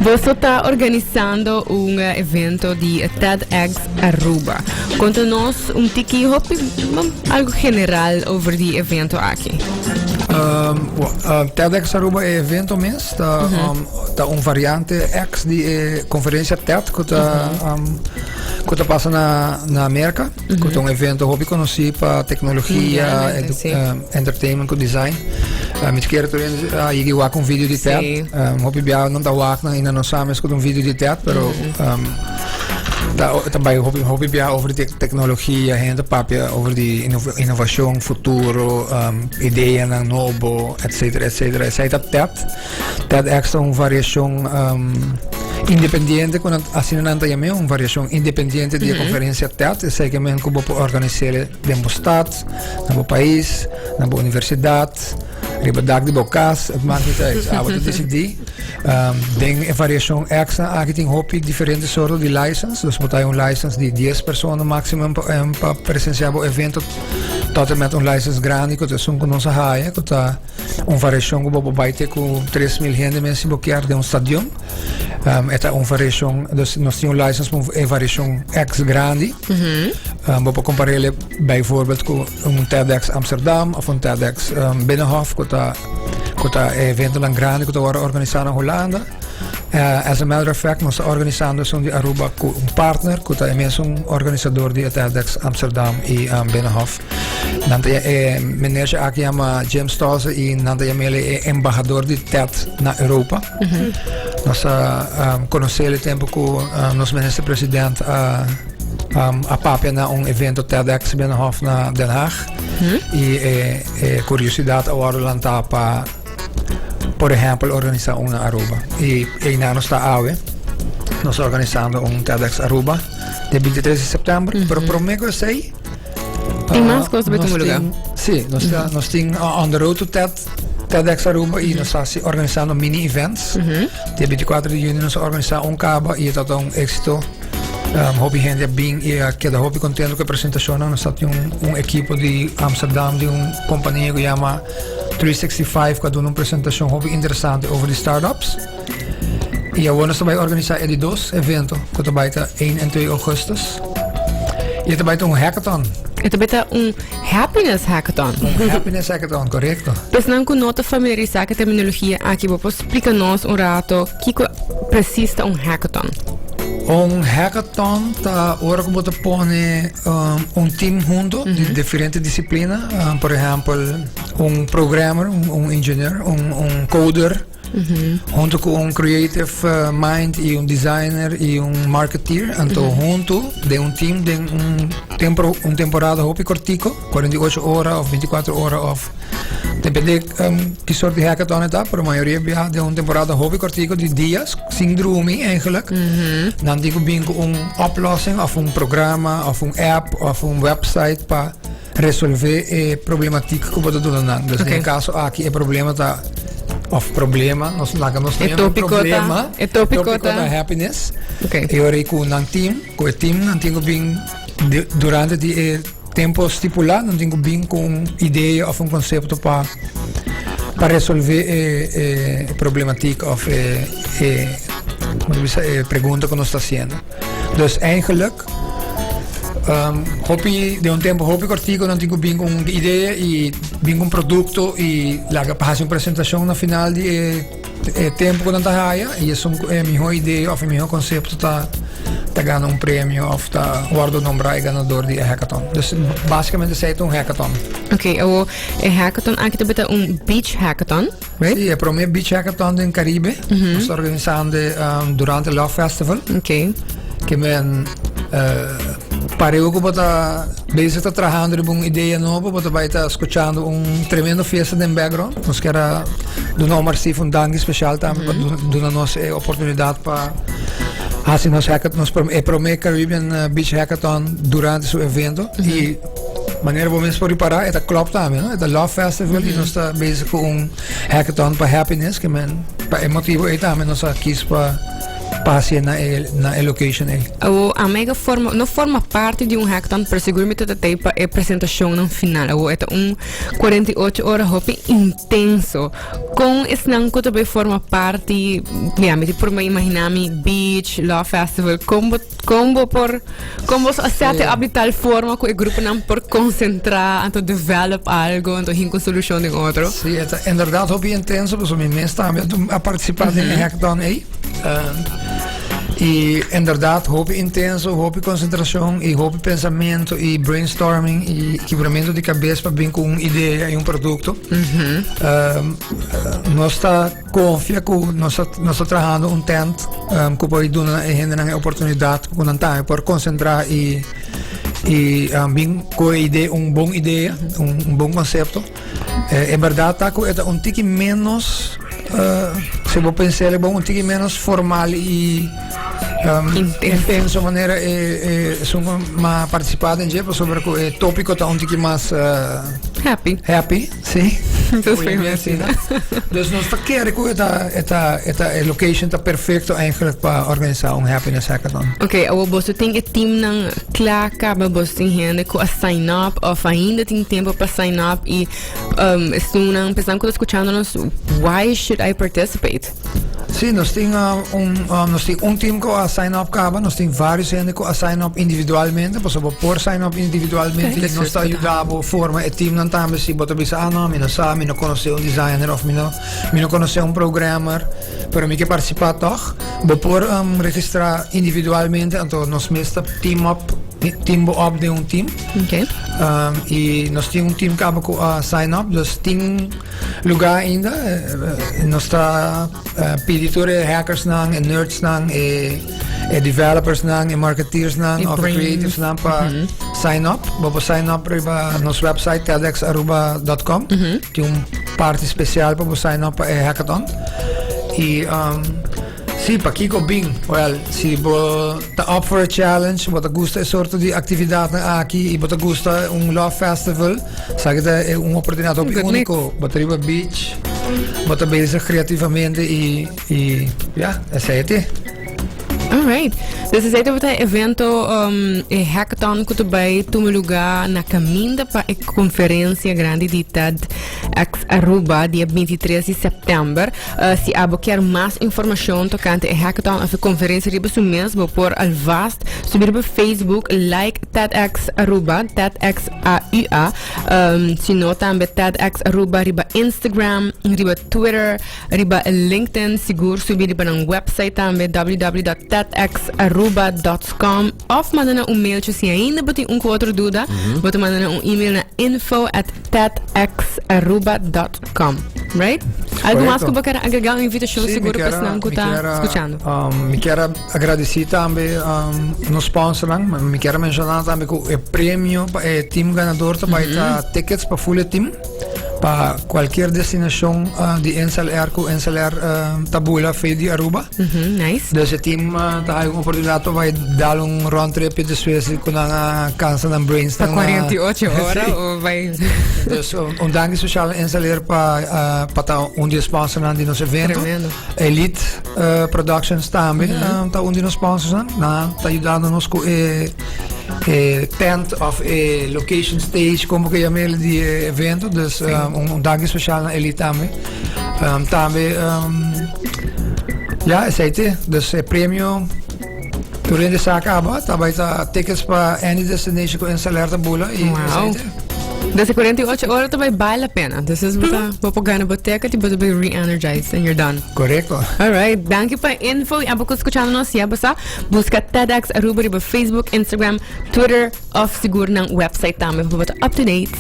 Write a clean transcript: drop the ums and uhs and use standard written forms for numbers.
Boso ta organisando un evento di TEDx Aruba. Conta nos un tiki hopi algo general over di evento aki. TEDx Aruba e evento mes ta, ta un variante X di e conferencia TED cu ta, cu ta pasa na America. Cu ta un evento hopi conoci pa tecnologia, entertainment cu design. Mi kier tur a yegi wak un video di TED. Hopi bia nan ta wak nan y nan no sa mes cu ta un video di TED, pero ta bai hopi hopi bia over di tecnologia, hende papia over di innovacion, futuro, ideanan nobo, etcetera, etcetera. Esai ta TED. TEDx ta un variacion independiente, cu nan, asina nan ta yam'é, un variacion independiente di e conferencia TED. Esei ke men cu bo por organis'é den bo stad, na bo pais, na bo universidad, riba dak di bo cas, het maakt niet uit. Abo ta decidi. Den e variacion X nan aki tin hopi diferente soorten di license. Dus bo ta un license di 10 persona maximum pa presencia bo evento, tot en met un license grandi cu ta esun cu nos a haya, cu ta un variacion cu bo por bai te cu 3000 hende mes si bo kier den un stadion. E ta un variacion, dus nos tin un license pa e variacion X grandi. Bo por comparele bijvoorbeeld cu un TEDx Amsterdam of un TEDx Binnenhof, cu ta eventonan grandi cu ta worden organisa na Hulanda. As a matter of fact, nos ta organisando esun di Aruba cu un partner, cu ta e mesun organisador di TEDx Amsterdam y Binnenhof. Nan ta, meneer aki yama James Stolze y nan ta yam'é e embahador di TED na Europa. Nos a conoce e tempo cu nos minister-president a papia na un evento TEDx Binnenhof na Den Haag. Y e curiosidad a wordo lanta pa, por ehempel, organisa un na Aruba. Y na nos ta awe, nos ta organisando un TEDx Aruba di 23 di september. Pero prome cu esey, Tin mas cos bij tuma lugar. Si, nos tin On the Road to TED, TEDx Aruba y nos ta organisando mini events. Dia 24 di juni nos a organisa un caba y ta un exito. Hopi hende a bin y a keda hopi contento cu e presentacion. Nos tin un ekipo di Amsterdam, di un compania cu yama 365, cu a duna un presentacion hopi interesante over di startups. Y awor nos ta bay organisa e di dos evento, cu ta bay ta 1 en 2 augustus. Y ta bay ta un hackathon. E ta bay ta un happiness hackathon. Un happiness hackathon, corecto. Pa esnan cu no ta familiarisa cu e terminologia aki, bo por splica nos un rato kico precies ta un hackathon? Un hackathon ta ora cu bo ta pone un team hunto di diferente disciplina. Por ehempel, un programmer, un engineer, un coder, hunto cu un creative mind y un designer y un marketeer. Anto hunto den un team, den un tempo, un temporada hopi cortico, 48 ora of 24 ora of depende ki soort di hackathon e ta, pero mayoria bia den un temporada hopi cortico di dia, sin drumi eigenlijk. Dan tin cu bin cu un oplossing of un programa of un app of un website pa resolve e problematiek cu bo ta duna nan. Dus den caso aki e problema ta, of problema, nos laga nos E no topico ta- problema. E topico ta- happiness. E ora cu nan team, cu e team nan tin cu bin durante di e tempo stipula, nan tin cu bin cu un idea of un concepto pa resolve e problematiek of e, con ta bisa, e pregunta cu nos ta haciendo. Dus eigenlijk, hopi, den un tempo hopi cortico nan tin cu bin cu un idea y bin cu un producto y laga pa haci un presentacion na final di e tempo cu nan ta haya y esun cu e miho idea of e miho concepto ta gana un premio of ta wordo nombra e ganador di e hackathon. Dus basicamente esey ta un hackathon. Ok, awo e hackathon aki ta beta un beach hackathon, right? Si, e prome beach hackathon den Caribe. Nos ta organisando durante Love Festival. Ke men pareu cu bo ta bezig ta trahando riba un idea nobo, bo ta bay ta scuchando un tremendo fiesta den background. Nos kier a duna Omar Steve un danki special tambe pa duna nos e oportunidad pa haci nos hackathon, nos e prome Caribbean Beach Hackathon durante su evento. Y manera bo mes por ripara, e ta klop tambe, no? E ta Love Festival y nos ta bezig cu un hackathon pa happiness, ke men pa e motibo ey tambe nos a kies pa. Pa hacié na e location ei. Awo Amega forma, no forma parti di un hackathon, pero sigur mi ta ta pa e presentacionnan final. Awo e ta un 48 ora hopi intenso. Con esnan cu ta bay forma parti, ya, mi ta por imagina mi beach, Love Festival, con bo, con bo por, con bo a set up di tal forma cu e gruponan por concentra, anto develop algo, anto hinca un solucion den otro? Sí, e ta inderdaad hopi intenso, pasobra mi mes tambe a participa den e hackathon ei. Y inderdaad hopi intenso, hopi concentracion y hopi pensamento y brainstorming y quebramento di cabes pa bin cu un idea y un producto. Nos ta confia cu nos ta trahando un tent cu por duna e hendenan e oportunidad cu nan tambe por concentra y y bin cu e idea, un bon idea, un bon concepto. E berdad ta cu e ta un tiki menos, si bo pens'el bon, un tiki menos formal y intenso manera e esun cu m'a participa den dje, pasobra cu e topico ta un tiki mas Happy. Happy, si. Entonces fue bien asina. Dus nos ta kere cu e ta, e ta, e ta, e location ta perfecto eigenlijk pa organisa un happiness hackathon. Ok, awor boso tin e teamnan Kla kaba bos tin hende ku a sign up of ainda tin tempo pa sign up i um, esunnan pensando ku ta skuchando nos, why should I participate? Sí, nos tin uh, un, um, nos tin un team ku a sign up kaba, nos tin varios hende ku a sign up individualmente, pasobra bo por sign up individualmente i nos ta yuda bo forma e teamnan tambe si bo ta bisa, ah no, mi no sa, mi no konosé un designer of mi no konosé un programmer. Pero mi ke partisipá tòg. Bo por registrá individualmente, anto nos mes ta team up, team bo up den un team. Okay. I nos tin un team kaba ku a sign up, dus tin lugá ainda. Nos ta pidi tur e hackersnan, e nerdsnan, e e developersnan, e marketeersnan òf e creativesnan pa sign up. Bo por sign up riba nos website tedxaruba.com. Tin un parti special pa bo sign up pa e hackathon. Y si, pakiko bin? Well, si bo ta up for a challenge, bo ta gusta e sorto di actividadnan aki y bo ta gusta un love festival, sa ki ta un oportunidad hopi unico. Bo ta riba beach, bo ta bezig creativamente y ya, esey e te. Alright. Dus esei tabata e evento, e hackathon ku ta bai tuma lugá na kaminda pa e konferensia grandi di TEDx Aruba dia 23 di sèptèmber. Si abo kier mas informashon tokante e hackathon òf e konferensia riba su mes, bo por alvast subi riba Facebook, like TEDx Aruba, TEDx AUA, si no tambe TEDx Aruba riba Instagram, riba Twitter. Riba LinkedIn sigur subi riba nan website tambe www.tedxaruba.com of manda nan un mailtje si ainda bo tin un ku otro duda, bo ta manda nan un email na info@tedxaruba.com. Right? Algo mas ku bo kier agrega un invitashon Sí, mi sigur pa kier a- esnan ku mi ta kier a, skuchando. Mi kier a agradeci tambe nos sponsornan. Mi kier a menciona tambe ku e premio pa e team ganador ta bai ta tickets pa full e team. Pa cualkier destinacion di Insel Air cu Insel Air ta bula fe di Aruba. Nice. Dus e team ta haya un oportunidad pa bai dal un round trip despues cu nan a cansa nan brains. Pa 48 ora o bai. Dus un danki special na Insel Air pa ta un di e sponsornan di nos evento. Tremendo. Elite Productions tambe ta un di nos sponsorsnan. Nan ta yudando nos cu e e tent of e location stage, como que yam'e di e evento. Dus un danki special na Elite tambe. Tambe ya, esei te. Dus e premio tur hende sa caba, ta bai ta tickets pa any destination cu Insel Air ta bula y esei te. Dus e 48 ora ta bai bale la pena. Dus es bo ta bo por gana bo ticket y bo ta bai re-energize and you're done. Correcto. Alright, danki pa info y abo cu scuchando nos ya bo sa. Busca TEDx Aruba riba Facebook, Instagram, Twitter of sigur nan website tambe pa bo ta up to date.